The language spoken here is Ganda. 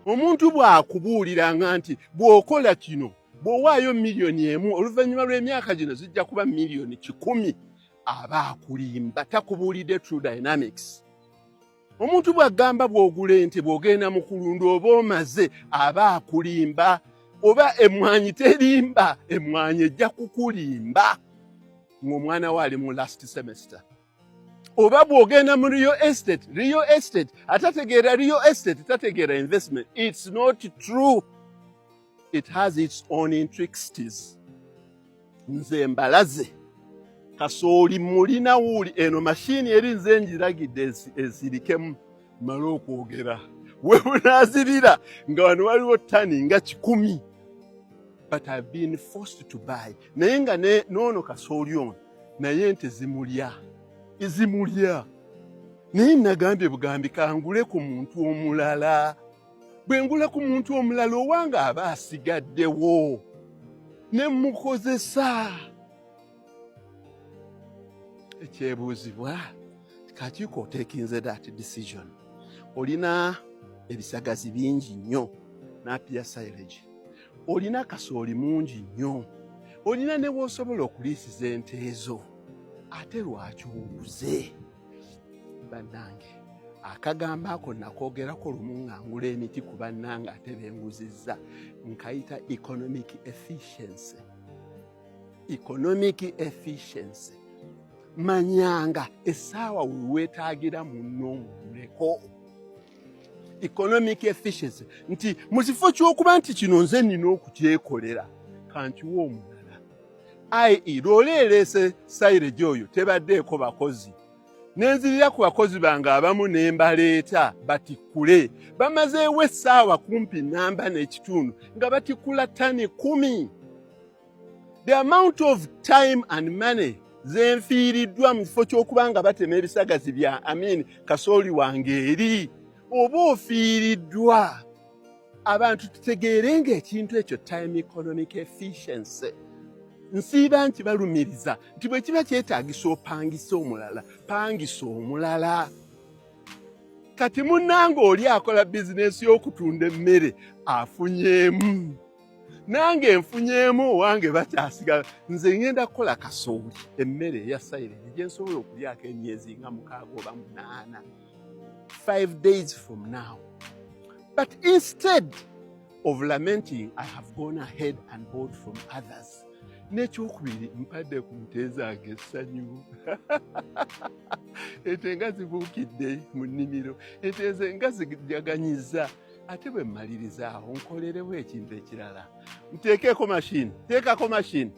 Omuntu bw'akubuuliranga nti bw'okola kino, bw'owaayo 1 million oluvannyuma lw'emyaka gino zijja kuba 100 million, aba akulimba, takubuulidde true dynamics. Omuntu bw'agamba bw'ogula ente, bw'ogenda mu kulunda oba omaze, aba akulimba. Oba emmwanyi terimba, emmwanyi ejja kukulimba ng'omwana we ali mu last semester. Oba bw'ogenda mu real estate, real estate atategeera real estate tategeera investment. It's not true, it has its own intricacies. Nze mbalaze kasooli mulina wuuli eno mashini eri, nze njiragidde esirikemu male okwogera. We bunaazirira nga wano waliwo ttani nga 100, but I've been forced to buy. Naye nga noono kasooli ono naye ente zimulya, zimulya. Naye nagambye bugambi kangule ku muntu omulala. Bwe ngula ku muntu omulala, owange aba asigaddewo ne mukozesa. Ekyebuuzibwa, kakiiko otekinze that decision, olina ebisagazi bingi nnyo, napier silage, olina kasooli mungi nnyo, olina ne w'osobola okuliisiza ente ezo, ate lwaki oguze? Bannange, akagambo ako nakoogerako lumu nga ngula emiti ku bannange ate benguzizza, nkayita economic efficiency. Economic efficiency, manyanga essaawa weweetaagira munno omuleko. Economic efficiency nti mu kifo ky'okuba nti kino nze nina okukyekolera, kankiwa omulala. Ie loole ereese silage oyo tebaddeeko bakozi, nenzirira ku bakozi bange abamu ne mbaleeta batikkule. Bamazeewo essaawa kumpi 1.5 nga batikkula ttani 10. The amount of time and money zenfiiriddwa mu kifo ky'okuba nga batema ebisagazi bya amin kasooli wange eri, oba ofiiriddwa. Abantu tutegeere ng'ekintu ekyo time economic efficiency. Nsiiba nti balumiriza nti bwe kiba kyetaagisa opangisa omulala, pangisa omulala. Kati munnange oli akola bizinensi y'okutunda emmere afunyeemu, nange nfunyeemu, owange bakyasigala. Nze ngenda kukola kasooli, emmere eya silage gye nsobola okulyako emyezi nga 6 oba 8, 5 days from now. But instead of lamenting, I have gone ahead and bought from others. N'ekyokubiri, mpadde ku nte zange essanyu. Ente nga zibuukidde mu nnimiro, ente nze nga zijaganyiza. Ate bwe mmaliriza awo nkolerewo ekintu ekirala, nteekeko mashini, teekako mashini.